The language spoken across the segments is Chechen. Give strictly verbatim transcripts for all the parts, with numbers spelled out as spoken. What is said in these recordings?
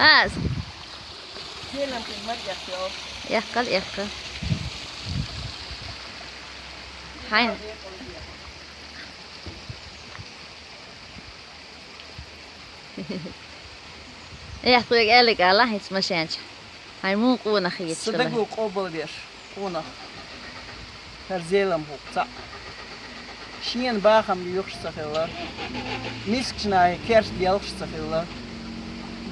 Аз. Эккхал, эккхал. Хьайн. Эхь, тхоьга аьлларг ала хӀинца машен чу. Хьайн мун къонах хеташ хила. Са даго къобалвеш, къонах. ХӀара Зелимхан цхьаъ. Шена бахам боьхуш ца хилла. Мискачунна керта лелхаш ца хилла.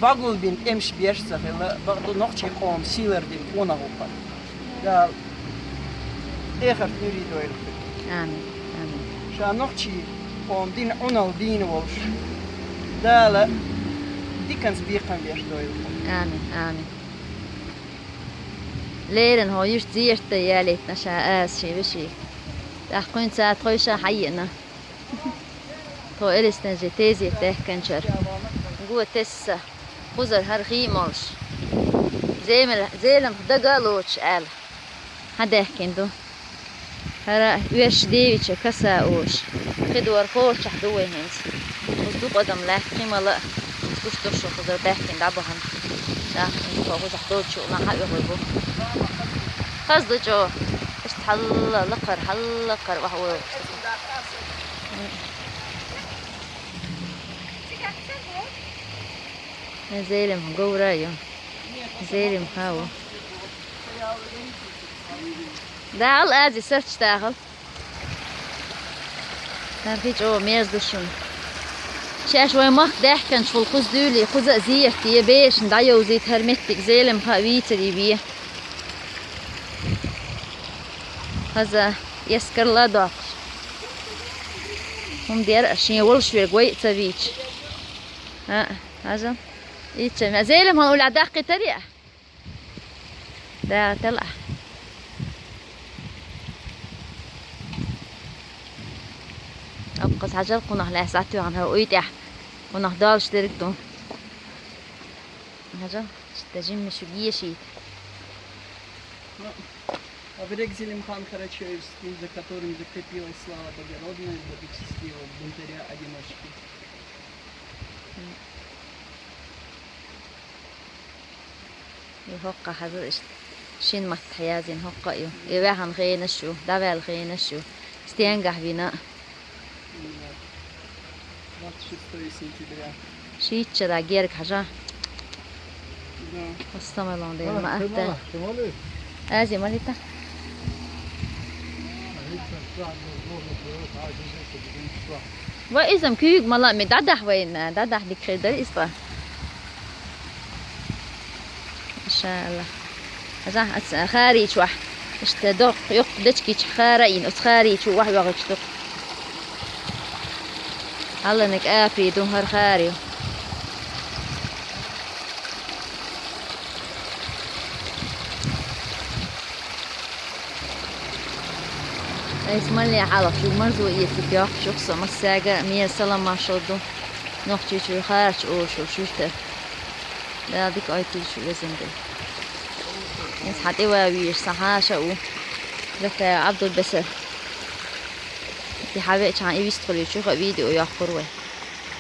БӀогулбина тӀемаш беш ца хилла. Бакъду нохчий къоман сий лардина къонах ву-кх. Дала эхарт нуьрий дойла. Амин. Амин. Ша нохчий къоман дина Ӏуналла дийна волуш, Дала диканца бекхам беш дойла. Амин. Амин. Леррина хьо йиш зерта ялийтина ша аса шен веший. ТӀаккха кхуьнца тхойша хьаеана. Тхо Элистанжи тезет даьхкинчара. Го тесса. Кхузара хӀара хий а молуш. Зелимхан дага а лоцуш аьлла. Хьан даьхкина ду? ХӀара оьшуш девича каса оша. Кхидора кхочахь ду вай хӀинца. Кхуза дукха адам лаьтта, кхин мала а. Гуш ду шу кхузара баьхкина дӀабахана. ТӀаккха хӀинца тхо кхузахь долчу нах а оьхур бу. Хаза ду чӀогӀа. Иштта хьалла-лакхара, хьалла-лакхара охьа ойла. Зелимхан говра а ю. Зелимхан а ву. Дала ази сарч дахал. ХӀара хи чӀогӀа мерза ду шуна. Шаьш вайн махка даьхкинчул кхуза дуьйлий, кхуза а зерате, берашна дӀайовзийта хӀара меттиг, Зелимхан а вийцаре ве. Хаза, эскарла а доккхуш. ХӀума дера а, шен волуш верг вай а ца вийча. А, хьажа. Ичча, мя Зелимхан уллехь даккхийтарий а? Да, тела. Апкъас хьажал, кхунах лаьцна а тоьхна хӀара уй тӀехь. Кхунах долуш дерг ду. Хьажал, иштта жимма шу гешийта. Оберег Зелимхан Карачаевский, за которым закрепилась слава благородной, добычи силы бунтаря-одиночки. И хӀокхо хьажал иштта. Шина маттахь язйина хӀокхо а ю. И ваьхна хенаш ю, дӀаваьлла хенаш ю. Стенгахь вина. Двадцать шестое сентября. Шийтта шарахь герга хьажа. Да. Хастамалон дела ма атта. Ази малита. Ва иза-м куьйга мала а ме дӀадахьа вайна, дӀадахьа дика хир дара иза тӀа. Машаалла. Хьажахь, аса хари чохь. Иштта доккха, йоккха дечки чохь хара а йина, оцу хари чу охьавоьгӀуьйтуш ду-кх. Хьаланиг апи ду хӀара хари. Айса малле хьалха шу марзо эциг йоккхуш ю-кх со, массаьрга а мерза салам-маршалла ду. Нохчийчуьра харачу олуш йолу шуьртара. Дала дика ойтийла шу, везан Дела. Иза хьан тӀе ван везаш сан хьаша а ву. Закаев Ӏабдулбесар. И хьан веача хьан и вистхуьлийча юха а видео йоккхур вай.